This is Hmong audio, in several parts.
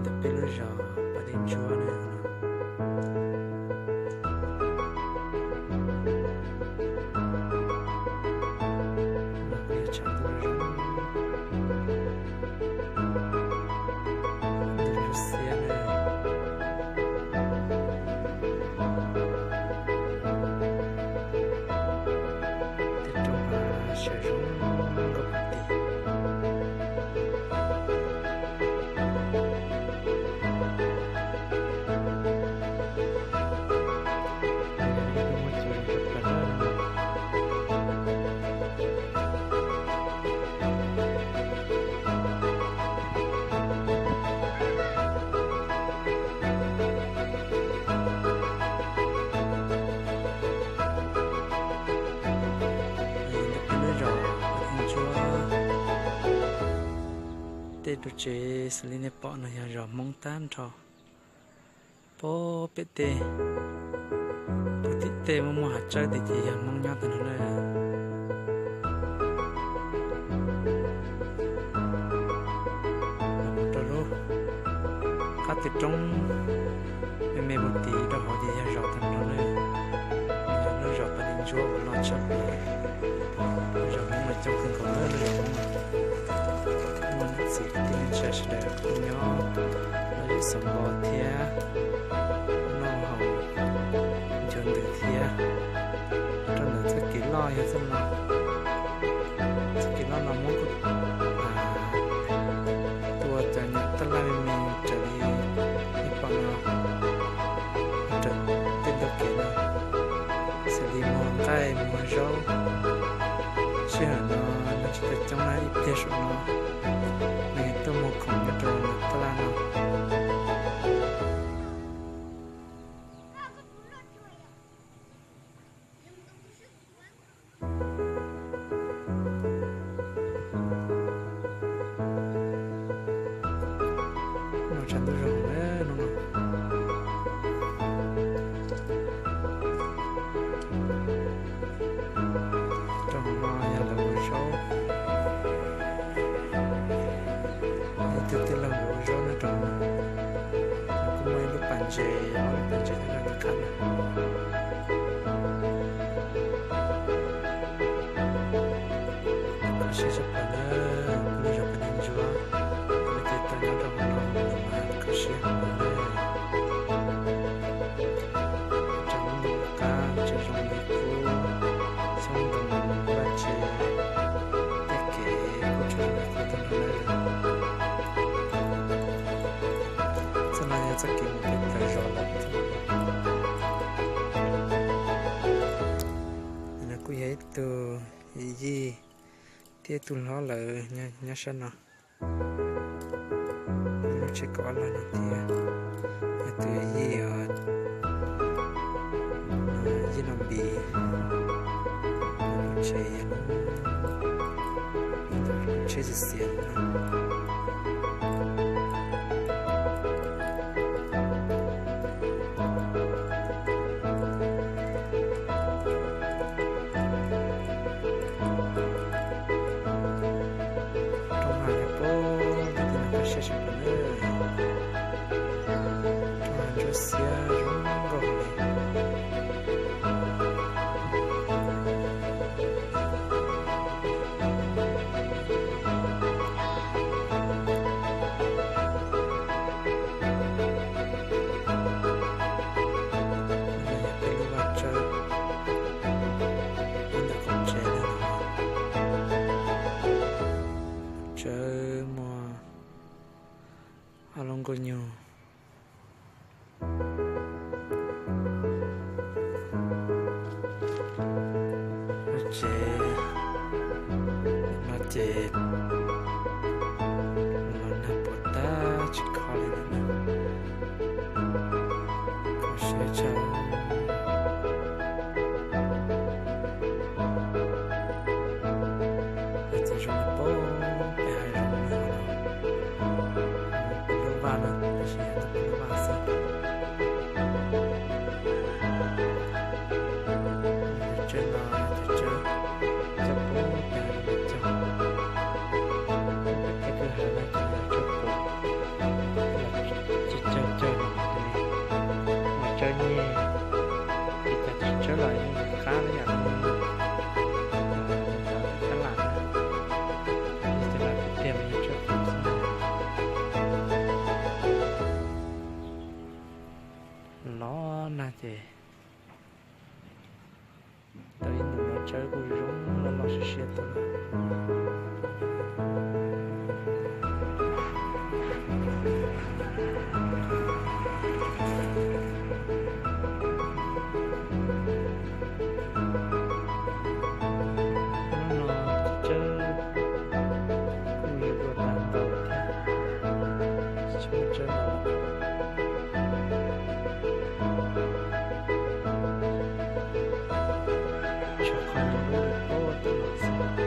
Ntawm peb lub zos Pas Dej Ntsuab no. No kuj yog tshav ntuj zoo, ntuj ntsuab xiab na. Tej roob sawv zoo nkauj heev tiag. Lub zos Pas Dej Ntsuab, tej ru tsev xws li nej pom no yog zos Hmoob tag nrho. Pem tej, pem tej muaj muaj hav tsawb tias ces yog Hmoob nyob tag nrho na. Los mus rau lub qab tej roob me me mus tid rau hauv ces yog zos tag nrho na. Yog lub zos Pas Dej Ntsuab uas loj tshaj plaws. Lub zos Hmoob no coob kawg nkaus lawm, lub zos Hmoob no. Muaj niam txiv kwv tij neej tsa sawv daws kuj nyob lom zem xov npo thiab noj haus nchuav ntws thiab. Rau ntawm txoj kev loj yog txoj no, txoj kev loj no muab kuj tua cov nyuam taj laj me me raws li nej pom no, raws tej ntug kev no, xws li muag nqaij muag zaub. Sij hawm no neeg tsis tau coob na, ib pliag saum no neeg tuaj muag khoom nyob rau nyuam taj laj no. No tshav ntuj zoo na, hnub no. Rau hauv no yog lawv ua zaub. Ib tug tij laug lawv ua zaub nyob rau hauv no. Kuj muaj ib lub pas ntses, ob lub pas ntses nyob rau tom qab no. Kho siab tshaj plaws na, lub zos Pas Dej Ntsuab, lub caij tau nyob rau hauv no mas kho siab heev li na. Tsoom ntoo qab tseem zoo li qub, xyoob ntoo vaj tse, tej kev kuj tseem zoo li qub tag nrho na. Txoj no yog txoj kev mus pem plaws zos lawm. No kuj yog ib tug yij thiab ib tug hlob lawv nyob sab no. Lub tsheb kaum ob lag no thiab, yog tus yij os, yij Noj Npis. Lub tsheb yog lub tsheb xiav xiav no. Roob hav yog pem tej no kho siab tshaj plaws na. Roob hav ntsuab xiab zoo nkauj heev li. Peb lub vaj tsawb, ib ntawm qaum tsev no, tsawb muaj ob lub nkuaj nyuj. Lub tsev no ces los nag puas tag tsis khob li lawm na. Kho siab tshaj. Txawm zoo li pem pem hav zoov no, lub vaj no tab sis yog lub vaj xwb. Cov tsawb no yog cov tsawb coj pem pem hav zoov cog. Pem tej kwj ha no ces yog tsawb pum, Tau ib ntus no tsawb kuj zoo loj loj siab siab tau lawm. Hnub no tsawb kuj yuav dua tag ntau thiab, tsis tshua muaj tsawb ntau lawm. Tshuav qhov ntoo lub lub pob tag los xwb.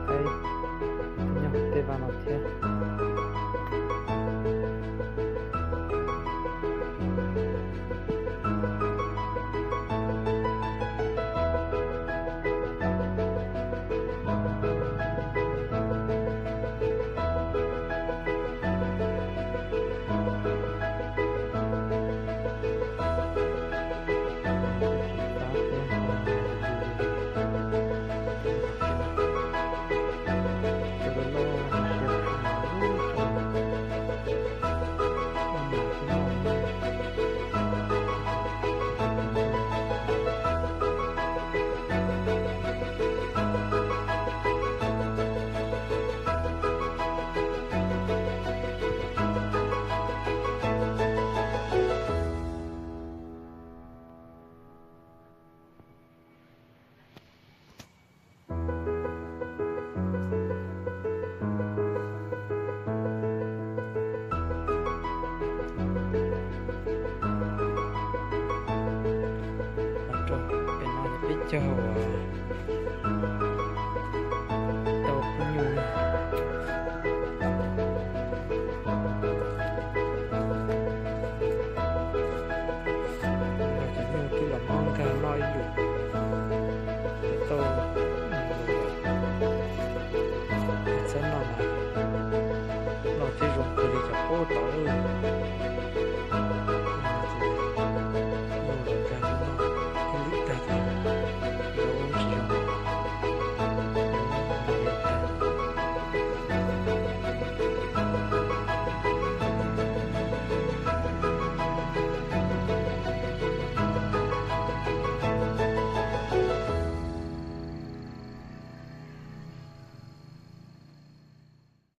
Qaib nyob tej vaj no thiab. Rau pem no yog peb caug uas